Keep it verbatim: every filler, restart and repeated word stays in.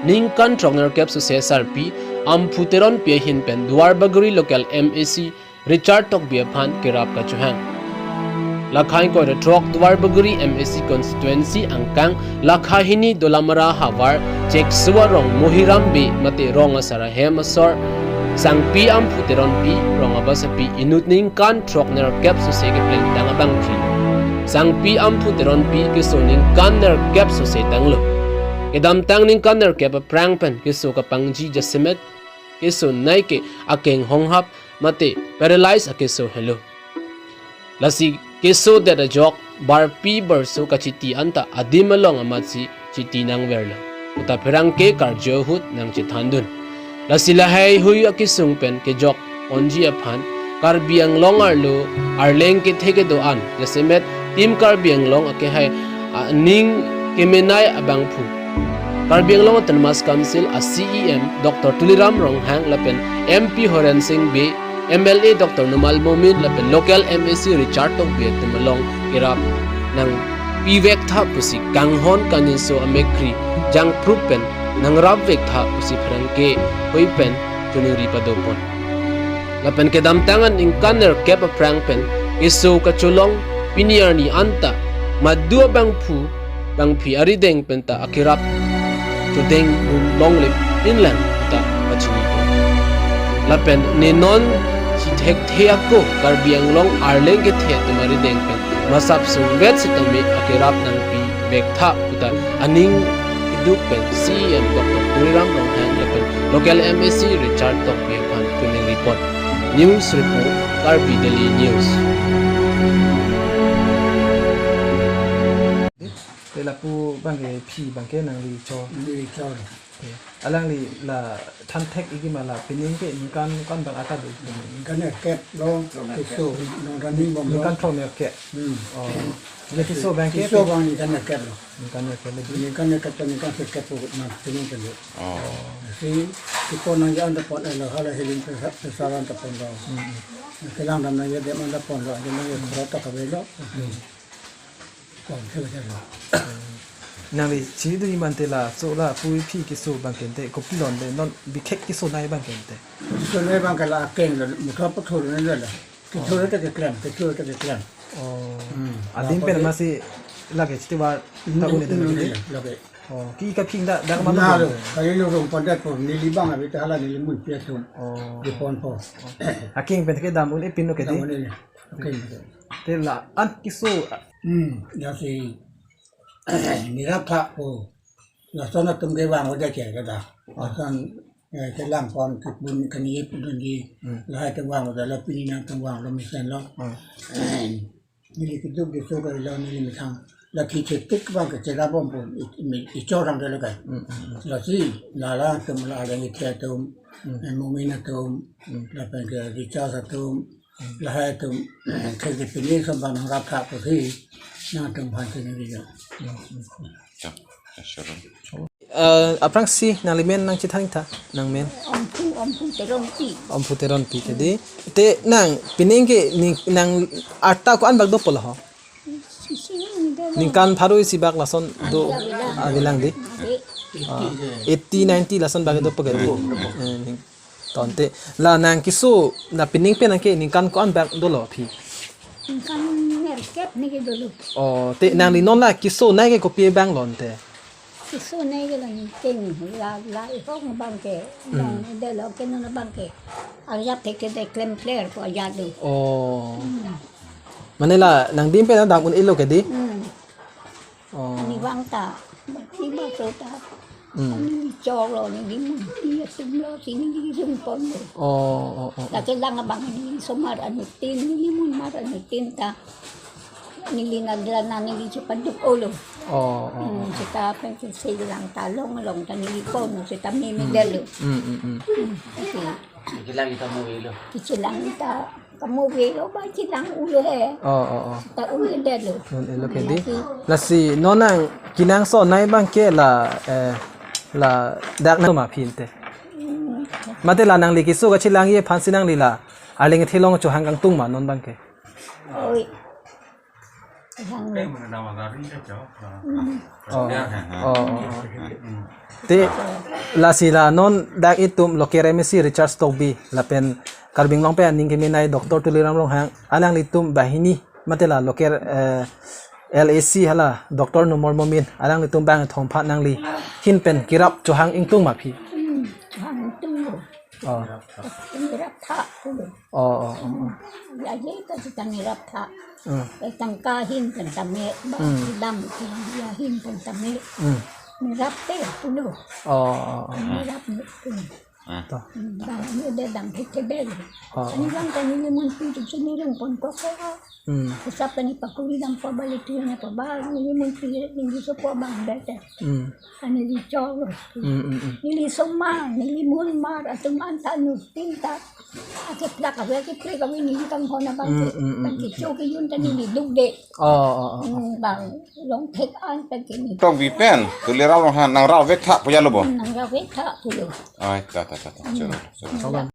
ningkan throknerkep sose sarpi Amphu Teronpi ahin pen Duarbagori local M A C Richard Tokbi aphan kerap kachohang. Lakhai koira throk Duarbagori M A C constituency angkang lakha hini Dolamara havar Chekso arong Mohiram Bey mate rong asar ahem asor Sangpi Amphu Teronpi rong abasapi inut ningkan throknerkep sose keplengtang abangphi Sangpi Amphu Teronpi keso ningkan nerkep sose tanglo. Kedamtang ningkan nerkep aphrang pen keso kapangji jasemet keso nai ke akeng honghap mate paralyze akeso helo. Lasi kesodet ajok barpi barso kachiti anta adim along amatsi chiti nangverlo puta pherangke karjo ahut nangchethandun. Lasi lahai hui akesung pen kejok ponji aphan Karbi Anglong arlo arleng kethe kedo-an jasemet Team Karbi Anglong akehai aning kemenei abangphu Karbi Anglong Autonomous Council a C E M Doctor Tuliram Ronghang lapen M P Horen Sing Bey, M L A Doctor Numal Momin lapen local M A C Richard Tokbi atum along kerap nangpivek tha pusi kanghon kangjinso amekkri jangprup pen nangrapvek tha pusi pherangke hui pen choningri padopon. Lapen kedamtang aningkan nerkep aphrang pen keso kacholong pini arni anta madu abangphu bangphi arideng penta akerap chodeng longle pinlang ta pachini. Lapen nenon si thekthe ako Karbi Anglong arleng kethe atum arideng pen masap sungvet sitame akerap nangpivek tha puta aning keduk pen C E M Doctor Tuliram Ronghang lapen local M A C Richard Tokbi aphan choningri pon. News report, Karbi Daily News. Te lapu abangke phi abangke nangli cho. Neli cho. Alangli la than thek iji ma la pining ke ningkan kan bang ata do. Ningkan nerkep lo, keso, non running bom lo. Ningkan throknerkep. Hmm. Oh. Jadi keso abangke keso abang ningkan nerkep lo. Ningkan nerkep lagi. Ningkan nerkep to ningkan serkep pukut nang pining ke lo. Oh. Si, kepo nangji anta pon lo, hala healing pressure, pressure anta pon lo. Hmm. Kelang dam nangji dem anta pon lo, aja nangji Hmm. Pro to kave lo. Hmm. Pon ke lo. Nangli chini do iman te laso lapu phi keso abangke te kopilon le non bikhek kesonei abangke te. Kesonei abangke la akeng lo, muthot pathor ne lo. Kethur ta keklem, kethur ta keklem. Oh. Hmm. Adim pen amatsi lake chiti ba Hmm, ta un-e ta hmm, lake. Lake. Oh, ke kaphing dak dak ma Na lo, lo. Kali lo rong pondet po, neli abang abi ta hala neli munpi atum. Oh. Di pon po. Akeng pen kedam un-e pin lo ke di. Dam un-e. Akeng. Te la-an keso. Hmm, ya si. Nirap tha po. Lason atum kevang oja ke kada. Lason, eh, kelang pon kepun kani pun di. Hmm. Lahai kevang oja la pini nangtum vanglo mesen lo. Hmm. Neli keduk di so kalo neli methang. La kiche tik abangke chera bom pun i, i, i chorang delo kai. Hmm, hmm, hmm. Lasi, lala atum la arleng kethe atum, Hmm. eh, Momin atum, Hmm. lapen ke Richard atum, Hmm. lahai atum, eh, ke ke pini so bang rap tha pusi, nangtum aphan chini ri jo. Hmm, hmm, hmm. Ya, ya, sure. Eh, aphrangsi nangli men nangchethan tha, nang men. Amphu, Amphu Teronpi. Amphu Teronpi ke di. Te nang pining ke ning, nang arta ko-an bak dopo lo ho? Sisi ni do. Ningkan pharo isi bak lason do. Adi lang. Adi lang di. Adi. Ah, eighty, ninety lason bak dopo ke di. Eh, ning, tonte la nang keso la pining pen nang ke ningkan ko-an bak dolo phi? Ningkan nerkep ni ke dolo. Oh, te nangli non la kesonei ke kopi abang lo te? Kesonei ke la ningkeng la, la ihong abangke. Hmm. Nang delo ke non abangke. Arjap thek ke de klem kler ko aja do. Oh. Hmm. Mane la nang adim pen dam un-e lo ke di? Hmm. Oh. Ani vang ta, bati ba so ta. Hmm. Ani chok lo, ni di mun ti atum lo, si ni di jung pon lo. Oh, oh, oh, oh. La kelang abang ni somar ani tin, ni di mun mar ani tin ta. Neli na dela na neli chepaduk olo. Oh, oh, Hmm, oh. Seta pen ke selang ta long long ta neli pon, seta meme Hmm. delo. Hmm, hmm, hmm. Hmm, okay. Kelang ita mo ilo. Kechelang ita kamu velo ba chelang ulo he. Oh, oh, oh. Ta ulo delo. Non-e lo ke di. Lasi. Lasi non nang kenangsot nei abangke la, eh, ladak nang ma phin te. Hmm. Mate la nangli keso kachelangji aphansi nangli la arleng kethe along chohang kangtung ma non abangke. Oi. Hang. Hmm. Oh, oh, oh, oh. Te lasi la non dak itum local M A C Richard Tokbi lapen Karbi Anglong pen aning kemenei Doctor Tuliram Ronghang, alanglitum banghini mate la local, eh, L A C hala Doctor Numal Momin, alanglitum bang thompat nangli ahin pen kerap chohang ingtung ma phi? Hmm, chohang ingtung lo. Oh. Kerap tha pulo. Oh, oh, oh, oh. Ya, ya, ta si tang kerap tha. Hmm. Eh, tangka ahin pen tame, ba, hmm, dam, ya ahin pen tame. Hmm. Kerap te pulo. Oh, oh, oh. Kerap ni pulo. To. Hmm, bang ni de dam thek thek. Oh, oh. Ani bang ta neli munpi tu si neli rung pon kok ko. Hmm. Kusap ta ne pakuri dampo ba le tu ne pa ba neli munpi neli sopo bang de te. Hmm. Ani richok lo. Hmm, hmm, hmm. Neli somar, neli munmar, atum anta nu tinta. Ake plak ave, ake plak ave, neli kanghon abang ke. Hmm, hmm, hmm, hmm. Bang kecho kejun ta neli dukde. Oh, oh, oh, oh. Hmm, bang long thek an ta ke neli. Tokbi pen, Tuliram Ronghang nang rap vek tha pu ya lo bo? Hmm, nang rap vek tha pulo. Ai, ta, ta, ta, ta. Hmm. Choro, choro. Nang rap